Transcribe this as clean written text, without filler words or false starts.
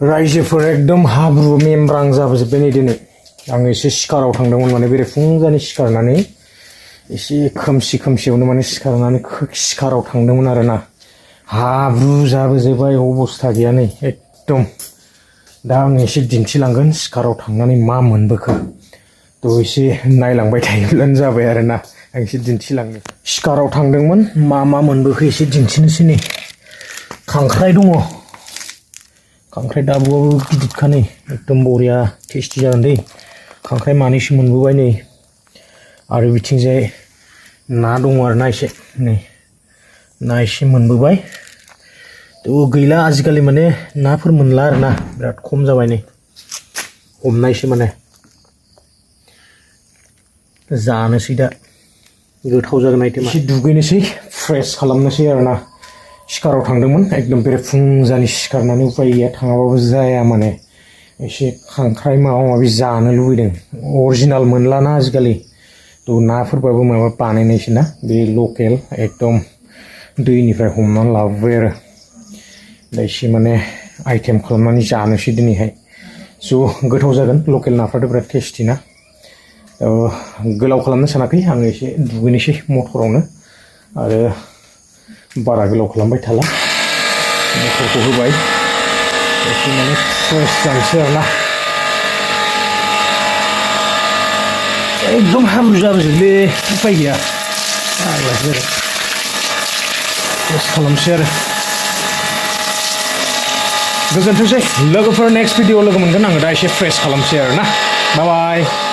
रायजोफोर एकदम हाब्रु मेमब्रां जाबोजोब्बाय नै दिनै आं एसे सिखाराव थांदोंमोन माने बेरे फुंजानि सिखारनानै एसे खोमसि खोमसियावनो माने सिखाराव थांदोंमोन आरोना हाब्रु जाबोजोब्बाय अबस्था गैया नै एकदम दा आं एसे दिन्थिलांगोन सिखाराव थांनानै मा मोनबोखो थ' एसे नायलांबाय थायोब्लानो जाबाय आरोना आं एसे दिन्थिलांनो सिखाराव थांदोंमोन मा मोनबोखो एसे दिन्थिनोसै नै खांख्राइ दङ खांख्राइ दाबुआबो गिदिरखा नै एकदम बरिया टेस्टि जागोन दै खांख्राइ मानैसो मोनबोबाय नै आरो बिथिंजाय ना दङ आरोना एसे नै ना एसे मोनबोबाय थ' गैला आजिखालि माने नाफोर मोनला आरोना बिराद खम जाबाय नै हमनायसो माने जानोसै दा गोथाव जागोन आइटेमा एसे दुगैनोसै फ्रेस खालामनोसै आरोना सिखाराव थांदोंमोन एकदम बेरे फुंजानि सिखारनानै उपाय गैया थाङाबाबो जाया माने एसे खांख्राइ माबा माबि जानो लुबैदों अरिजिनाल मोनलाना आजिखालि थ' नाफोरबाबो माबा बानायनायसो ना बे लकेल एकदम दैनिफ्राय हमनानै लाबोबाय आरो दा एसे माने आइटेम खालामनानै जानोसै दिनैहाय स' गोथाव जागोन लकेल नाफ्राथ' बिराद टेस्टि ना गोलाव खालामनो सानाखै आङो एसे दुगैनोसै मटरावनो आरो बारा गोलाव खालामबाय थाला मटरखौ होबाय एसे माने फ्रेस जानोसै आरोना एकदम हाब्रु जाबोजोबलै उपाय गैया फाग्लासो आरो फ्रेस खालामसै आरो गोजोनथोंसै लोगोफोर नेक्स्ट भिडिअ लोगो मोनगोन आङो दा एसे फ्रेस खालामसै आरोना बाय बाय